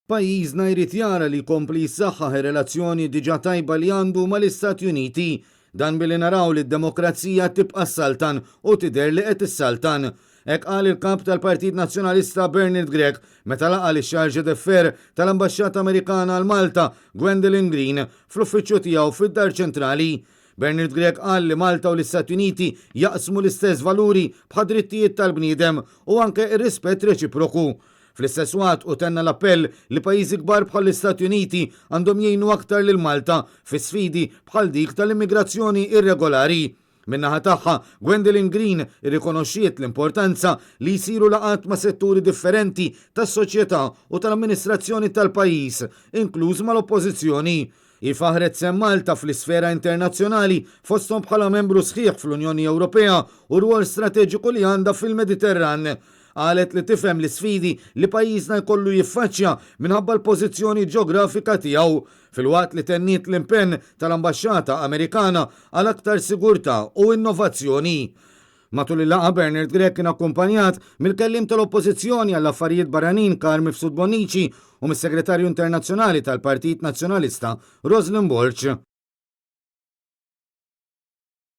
Pajjiżna jrid jara li jkompli jsaħħaħ ir-relazzjoni diġà tajba li għandu mal-Istati Uniti. Dan billi naraw li d-demokrazija tibqa' ssaltan u tidher li qed issaltan. Hekk qal il-Kap tal-Partit Nazzjonalista Bernard Grech meta laqa' lix-Chargé d'Affaires tal-Ambaxxata Amerikana għal Malta, Gwendolyn Green, fl-uffiċċju tiegħu fid-Dar Ċentrali. Bernard Grech qal li Malta u l-Istati Uniti jaqsmu l-istess valuri bħad-drittijiet tal-bniedem u anke r-rispett reċiproku. Fl-istess waqt hu tenna l-appell li pajjiżi kbar bħall-Istati Uniti għandhom jgħinu aktar lil Malta fi sfidi bħal dik tal-immigrazzjoni irregolari. Min-naħa tagħha, Gwendolyn Green irrikonoxxiet l-importanza li jsiru laqgħat ma' setturi differenti tas-soċjetà u tal-amministrazzjoni tal-pajjiż, inkluż mal-Oppożizzjoni. Hi faħħret sehem Malta fl-isfera internazzjonali, fosthom bħala membru sħiħ fl-Unjoni Ewropea u r-rwol strateġiku li għandha fil-Mediterran. Qalet li tifhem l-isfidi li pajjiżna jkollu jiffaċċja minħabba l-pożizzjoni ġeografika tiegħu, filwaqt li tenniet l-impenn tal-Ambaxxata Amerikana għal aktar sigurtà u innovazzjoni. Matul il-laqgħa Bernard Grech kien akkumpanjat mill-kelliem tal-Oppożizzjoni għall-Affarijiet Barranin Carm Mifsud Bonnici u mis-Segretarju Internazzjonali tal-Partit Nazzjonalista Roslyn Borg.